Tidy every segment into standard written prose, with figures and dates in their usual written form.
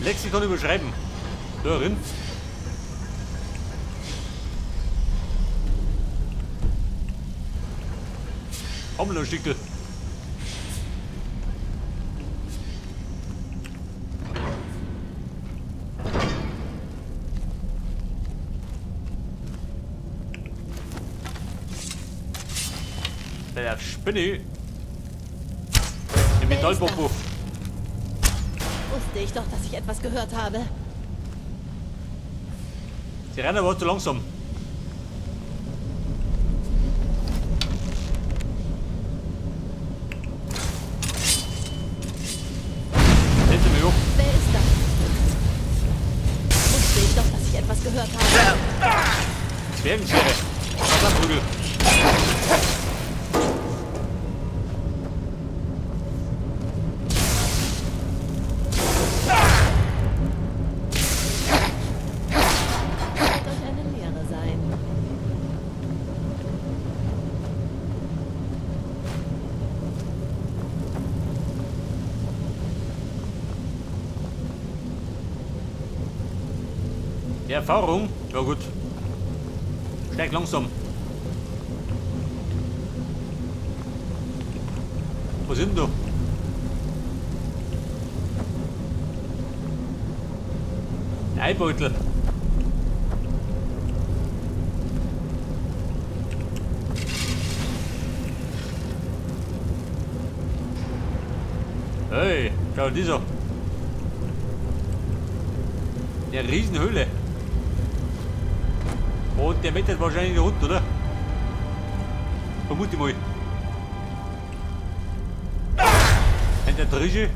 Lexikon überschreiben. Da drin. Komm, noch ein Stückel. Der Spinne. Der Metallpopo. Wusste ich doch, dass ich etwas gehört habe. Sie rennen aber zu langsam. Setze mich hoch. Wer ist da? Wusste ich doch, dass ich etwas gehört habe. Zwergenschere. Wasserprügel. Wird euch eine Lehre sein. Die Erfahrung? Ja gut. Steig langsam. Was sind denn da? Ein Eibeutel. Hey, schau dieser. Eine Riesenhöhle. Und der mettert wahrscheinlich der Hund, oder? Vermute ich mal. In der Drische.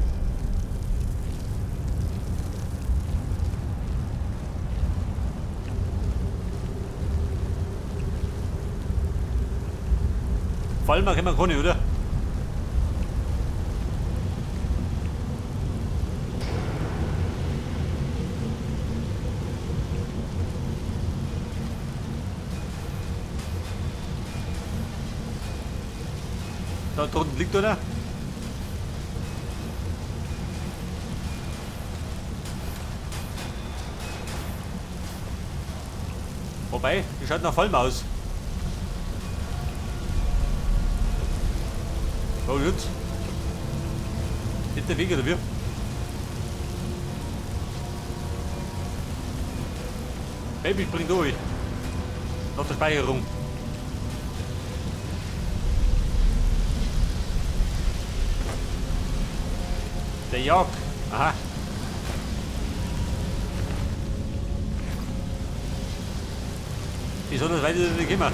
Fallen wir können wir keine, oder? Da drunten liegt einer. Wobei, die schaut nach Vollm aus. Oh gut. Nicht der Weg oder wie? Baby springt durch. Nach der Speicherung. Der Jörg. Aha. Wieso das weiter nicht immer?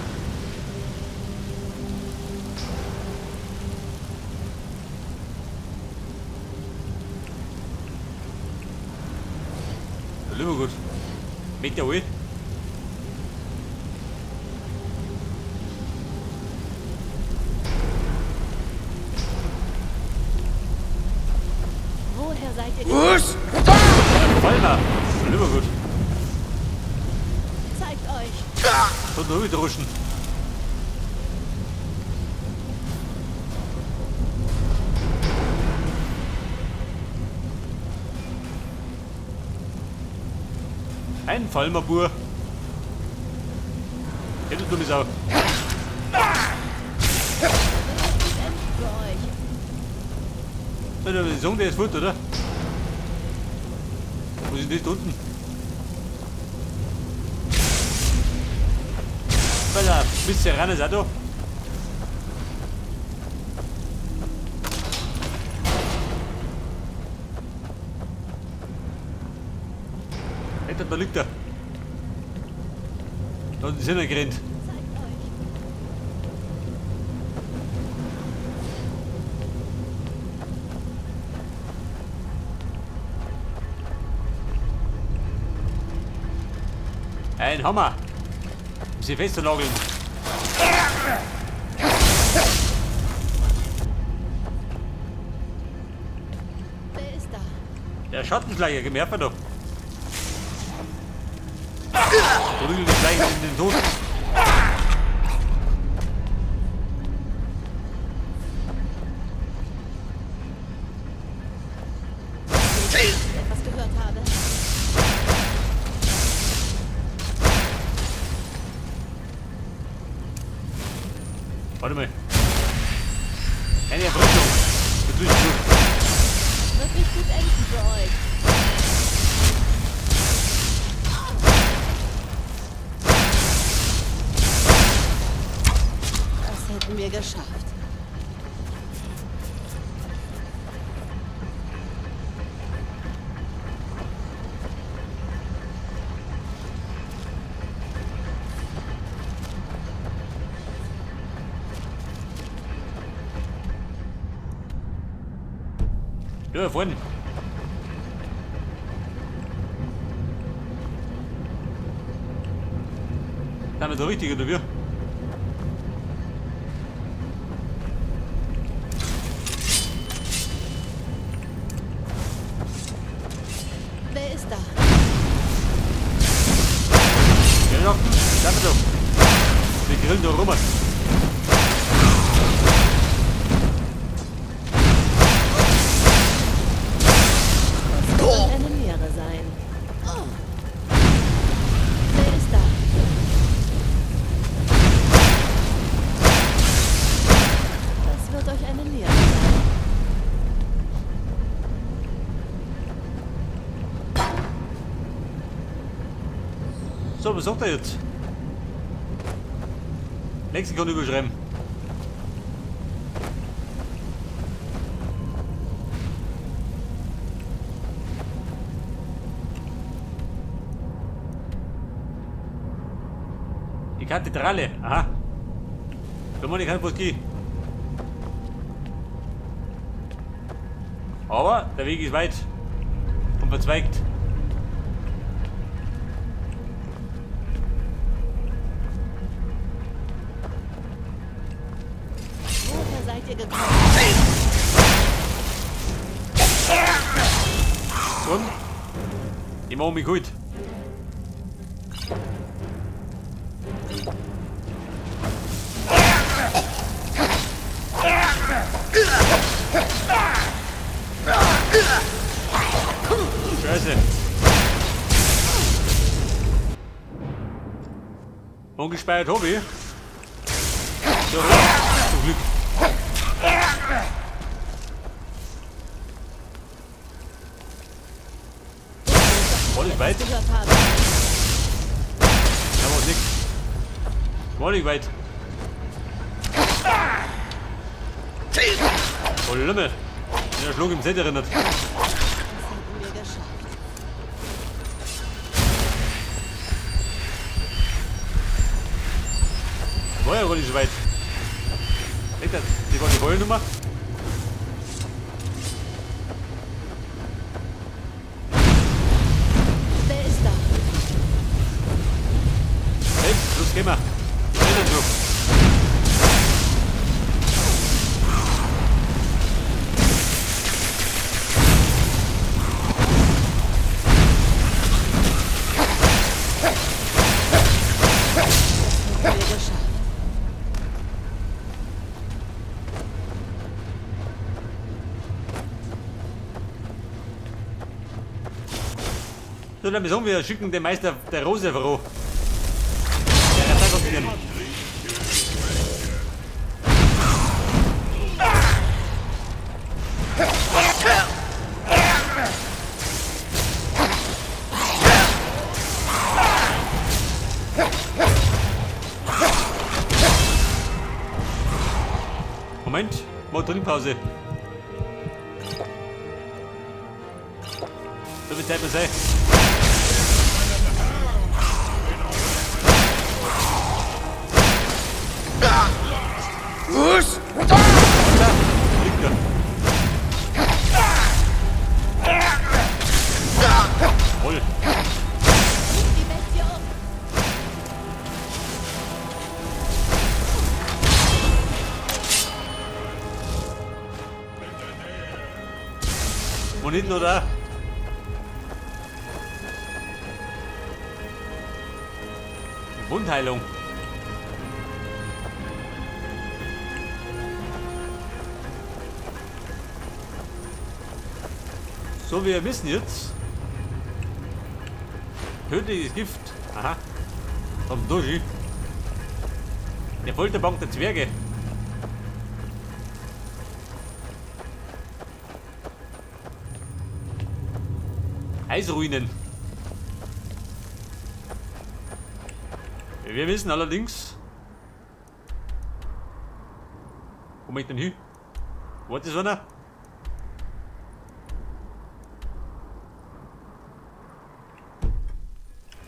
Lieber gut. Mit der Uhr. Woher seid ihr gekommen? Vollmer. Lieber gut. Zeigt euch. So durchdruschen. Ein Vollmerbur. Hätte du dumme Sau. Die Song, der ist fort, oder? Wo ist denn das da unten? Weil da bisschen ran ist auch da. Alter, da liegt er. Da unten sind er gerannt. Ein Hammer. Um sie festzunageln. Wer ist da? Der Schattenschleicher, geh mir da. Prügeln die Schleicher in den Tod. Ich etwas gehört habe. Warte mal. Eine Erfrischung. Für zwischendurch. Wird nicht gut enden für euch. Das hätten wir geschafft. Ja, vorne. Sind wir da richtig, oder wie? Wer ist da? Ja, sind wir da. Wir grillen da rum. Das wird eine Lehre sein. Wer ist da? Das wird euch eine Lehre sein. So, was sagt er jetzt? Lexikon überschreiben. Die Kathedrale, aha. Da muss ich kein Fuß. Aber der Weg ist weit und verzweigt. Woher seid ihr gekommen? Und? Ich mach mich gut. Scheiße. Ungespeichert hab ich. So, zum Glück. War nicht weit? Da war nix. War nicht weit. Oh, Lümmel. Der Schlag im Set erinnert. Das hätten wir geschafft. War ja gar nicht so weit. Echt, die war die Vollnummer. Wer ist da? Hey, los gehen wir. Rennen du. Das hätten wir geschafft. So, dann sagen wir, schicken den Meister der Rose voran. Der hat auch gehen. Moment, mal Trinkpause. So viel Zeit muss sein. Da, liegt er. Voll. Die Bestie um! Und hinten oder? Wundheilung. So, wir wissen jetzt. Tödliches Gift. Aha. Vom Doji. Der Folterbank der Zwerge. Eisruinen. Wir wissen allerdings... Wo bin ich denn hin? Wo ist das einer?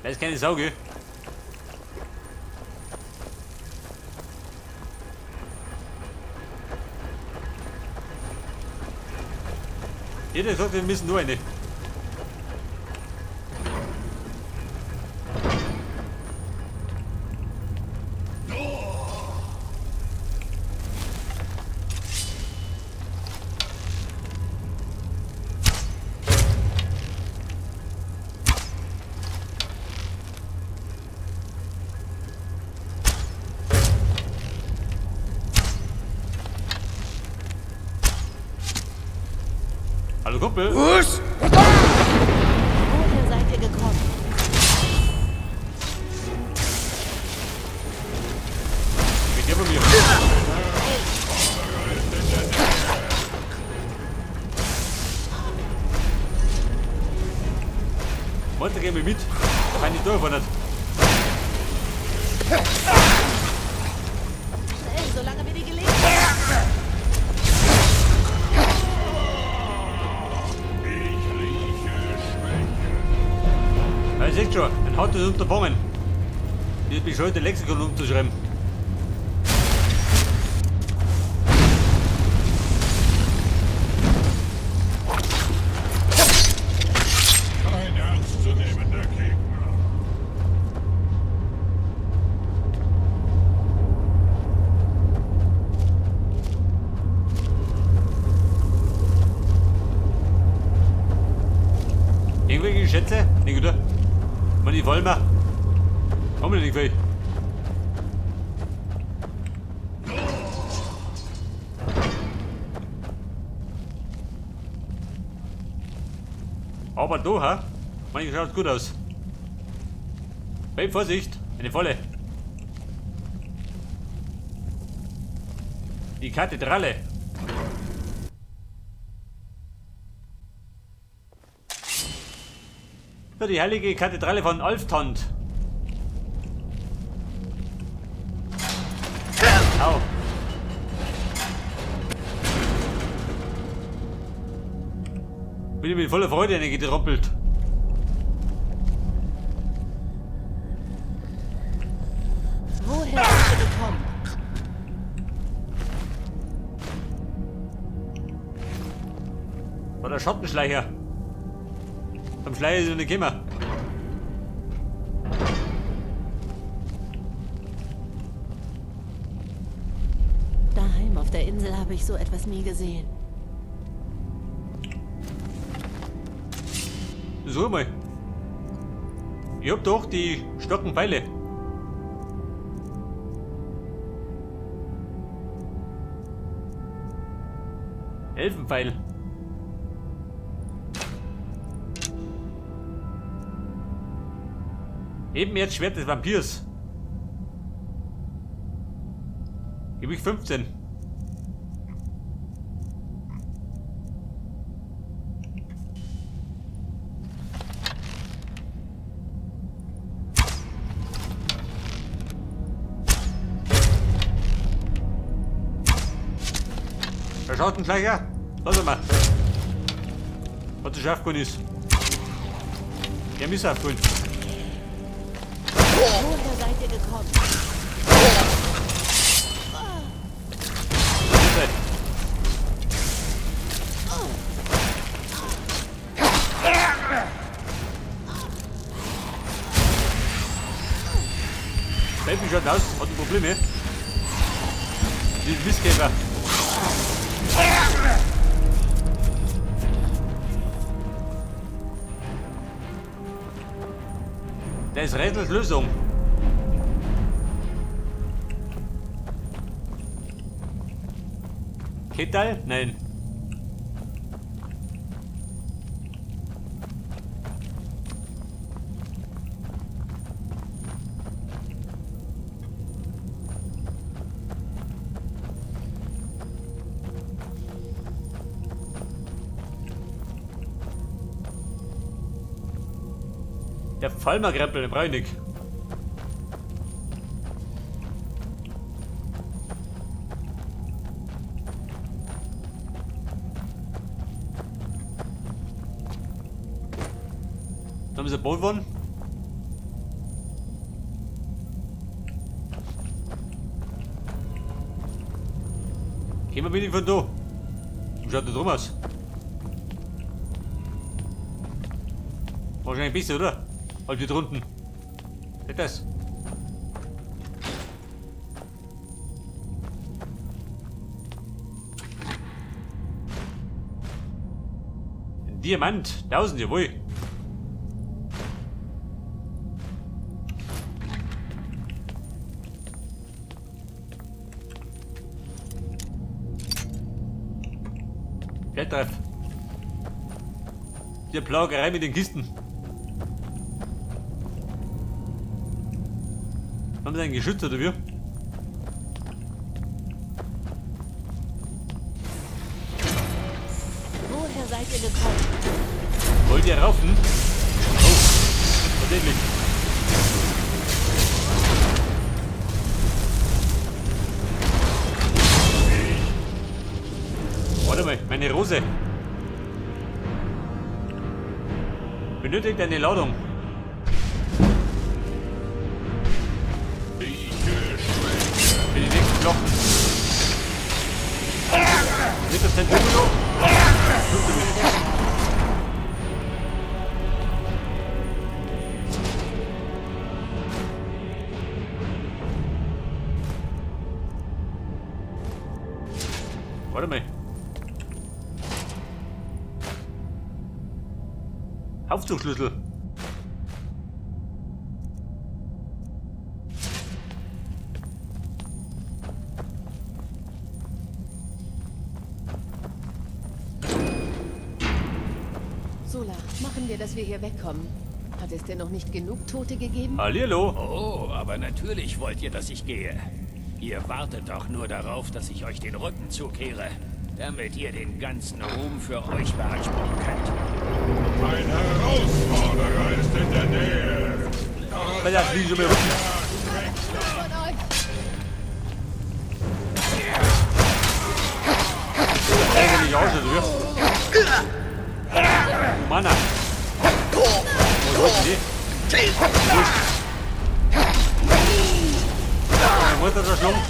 Das ist keine Sau, gell? Jeder sagt, wir müssen nur eine. Hallo Kumpel. Was? Woher seid ihr gekommen? Mit dir von mir. Warte, geh mir mit. Da kann ich durch, nicht. Schnell, solange wir die Gelegenheit haben. Ja, ihr seht schon, ein hartes Unterfangen. Dieses bescheuerte Lexikon umzuschreiben. Kein ernstzunehmender Gegner. Irgendwelche Schätze? Nicht, oder? Man, die wollen wir. Haben wir nicht viel. Aber da, ha? Man, schaut gut aus. Hey, Vorsicht! Eine Falle. Die Kathedrale. So, die heilige Kathedrale von Alftand. Au. Bin ich mit voller Freude reingetrampelt. Woher bist du gekommen? War der Schattenschleicher. Am Schleier ist noch nicht gekommen. Daheim auf der Insel habe ich so etwas nie gesehen. So mal. Ich hab doch die starken Pfeile. Elfenpfeil. Eben jetzt Schwert des Vampirs. Gewicht 15. Der Schattenschleicher? Warte mal. Was zu scharf geworden ist. Der ist aufgefallen. Woher seid ihr gekommen? Baby schaut aus, hat ein Problem, eh? Die Mistkäfer. Der ist Rätsels Lösung. Ketal? Nein. Der Falmerkrempel, den brauch ich nicht. Dann haben sie gebaut worden. Gehen wir bitte von da. Wie schaut da drum aus? Wahrscheinlich besser, oder? Halt hier drunten. Seht das? Ein Diamant. 1000, jawohl. Feldtreff. Die Plagerei mit den Kisten. Haben sie ein Geschütz oder wie? Woher seid ihr gekommen? Wollt ihr raufen? Oh, tatsächlich. Warte mal, meine Rose. Benötigt eine Ladung. Für die nächsten Knochen. Wird das denn Domino? Warte mal. Aufzugschlüssel. Sola, machen wir, dass wir hier wegkommen. Hat es denn noch nicht genug Tote gegeben? Hallihallo. Oh, aber natürlich wollt ihr, dass ich gehe. Ihr wartet doch nur darauf, dass ich euch den Rücken zukehre, damit ihr den ganzen Ruhm für euch beanspruchen könnt. Ein Herausforderer ist in der Nähe. Weil das liegt so mir Rücken. Von euch! Eigentlich auch schon, oder? Mana. Was wollt ihr? Wurscht. Meine Mutter hat erschlagen.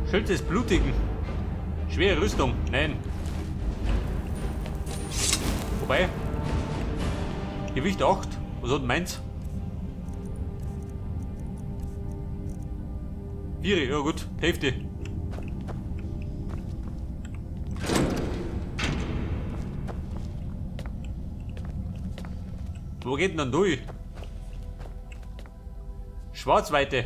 Schild des Blutigen. Schwere Rüstung. Nein. Wobei. Gewicht 8. Was hat denn meins? 4, ja gut, Hälfte. Wo geht denn dann durch? Schwarzweite.